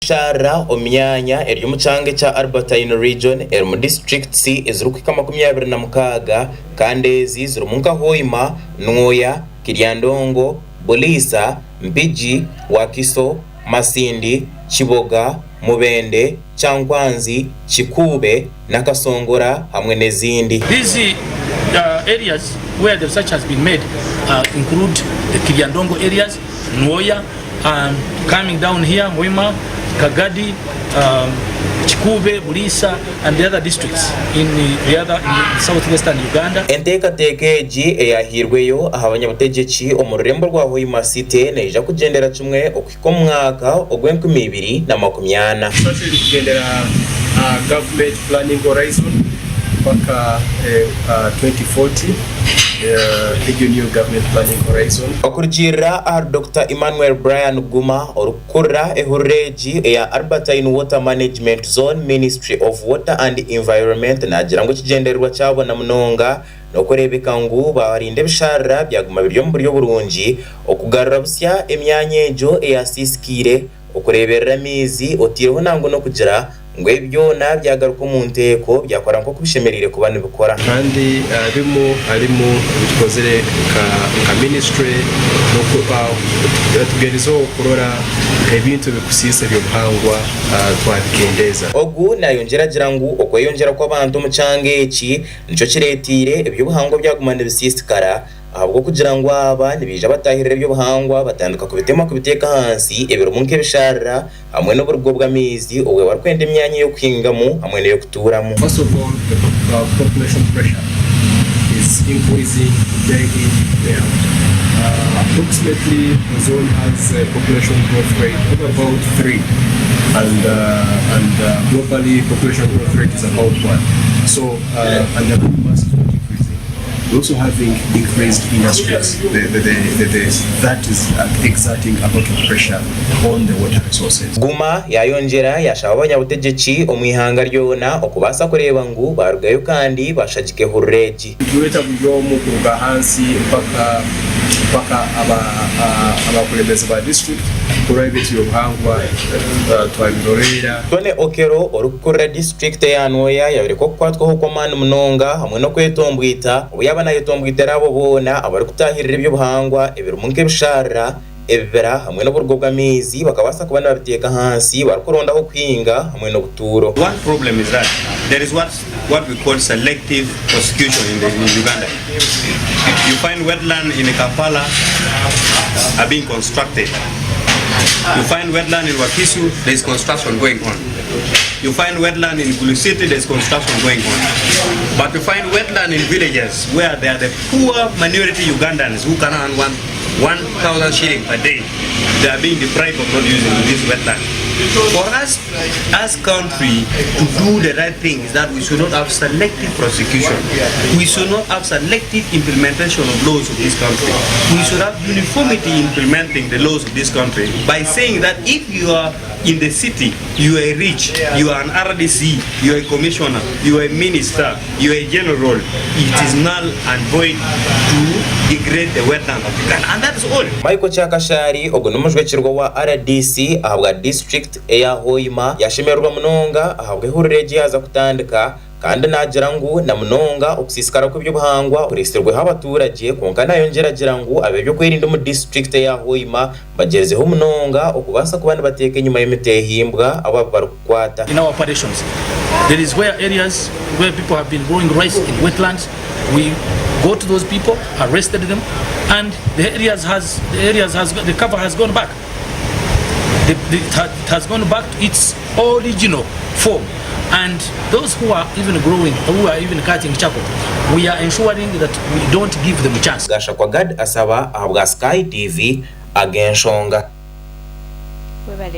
ebisharara omu myanya eri omu kyanga ekya Albertine Region erimu disiturikiti ezirikuhika 26 kandi ezi zirimu nka Hoima, Nwoya, Kiryandongo, Buliisa, Mpigi, Wakiso, Masindi, Kiboga, Mubende, Kyankwanzi, Kikuube, Nakasongora hamwe n'ezindi. These areas where the research has been made include the Kiryandongo areas, Nwoya, and coming down here Hoima, Kagadi, Kikuube, Buliisa and the other districts in the other in south western Uganda. Enteekateeka egi eyahairweyo aha banyabutegyeki omu rurembo rwa Hoima City neija kugyendera kimwe okuhika omu mwaka ogw'enkumi ibiri na 40. Research erikugyendera aha Government Planning Horizon mpaka 2040. Egyo niyo Government Planning Horizon. Okurugiirira ahari Dokita Emmanuel Brian Guma, orikukurira ehuriro egi eya Albertine Water Management Zone Ministry of Water and Environment naagira ngu ekigyendererwa kyabo na munonga n'okureebeka ngu baarinda ebisharara byaguma biri omu buryo burungi, okugarura busya emyanya egyo eyasiisikaire, okureeberera amaizi otaireho nangwa n'okugira ngu ebi byona byagaruka omu nteeko byakora nk'oku bishemereire kuba nibikora. Kandi bimwe harimu ebi tukozire nka ministry tugyerizeho kurora ebintu ebikusiisa eby'obuhangwa twabikendeeza. Ogu nayongyera agira ngu okweyongyera kw'abantu omu kyanga eki nikyo kireteire eby'obuhangwa byaguma nibisiisikara Ahabw'okugira ngu aba nibaija bataahirira eby'obuhangwa batandika kubitema kubiteeka ahansi ebirimu nk'ebisharira hamwe n'oburugo bw'amaizi obwe barikwenda emyanya ey'okuhingamu hamwe n'ey'okutuuramu. First of all the population pressure is increasing day in day out. Approximately the zone has a population growth rate of about 3 and and globally population growth rate is about 1 so and the land mass is not increasing. We're also having increased industries the, the, the, the, that is exerting a lot of pressure on the water resources. Guma yayongyera yashaba abanyabutegyeki omu ihanga ryona okubaasa kureeba ngu barugayo kandi bashagika ehururu egi. Nitureeta buri omwe kuruga ahansi mpaka mpaka abakurembeze ba district kurora ebintu by'obuhangwa twabiroreera. Tony Okello orikukurira disiturikiti eya Nwoya yayoreka okukwatwaho kw'amaani munonga hamwe n'okwetombwita obu yaaba nayetombwitira abo boona abarikutaahirira eby'obuhangwa ebirimu nk'ebisharara, ebibira hamwe n'oburugo bw'amaizi bakabaasa kuba nibabiteeka ahansi barikurondaho okuhinga hamwe n'obutuuro. One problem is that there is what what we call selective prosecution in, the, in Uganda. You find wetland in Kampala are being constructed. You find wetland in Wakiso, there is construction going on. You find wetland in Gulu City, there is construction going on. But you find wetland in villages where there are the poor minority Ugandans who cannot earn 1,000 shilling per day. They are being deprived of not using this wetland. For us as country to do the right thing is that we should not have selective prosecution. We should not have selective implementation of laws of this country. We should have uniformity in implementing the laws of this country by saying that if you are in the city, you are rich, you are an RDC, you are a commissioner, you are a minister, you are a general, it is null and void to degrade the wetland of Uganda. And that is all. Michael Kyakashari, ogu n'omujwekyerwa wa rdc ahabwa disiturikiti eya Hoima yashemererwa munonga ahabw'ehuriro egi yaaza kutandika kandi naagira ngu na munonga okusiisikara kw'eby'obuhangwa kureetsirweho abaturagye kwonka nayongyera agira ngu ab'eby'okwerinda omu disiturikiti eya Hoima bagyerizeho munonga okubaasa kuba nibateeka enyima y'emiteehimbwa abo abu barikukwata. In our operations there is where areas where people have been growing rice in wetlands we go to those people arrested them and the areas has the areas has the cover has gone back the, the, it has gone back to its original form and those who are even growing who are even cutting charcoal we are ensuring that we don't give them chance. Gashakwa Gad Asaba ahabwa Sky TV, Ag'enshonga. Webale.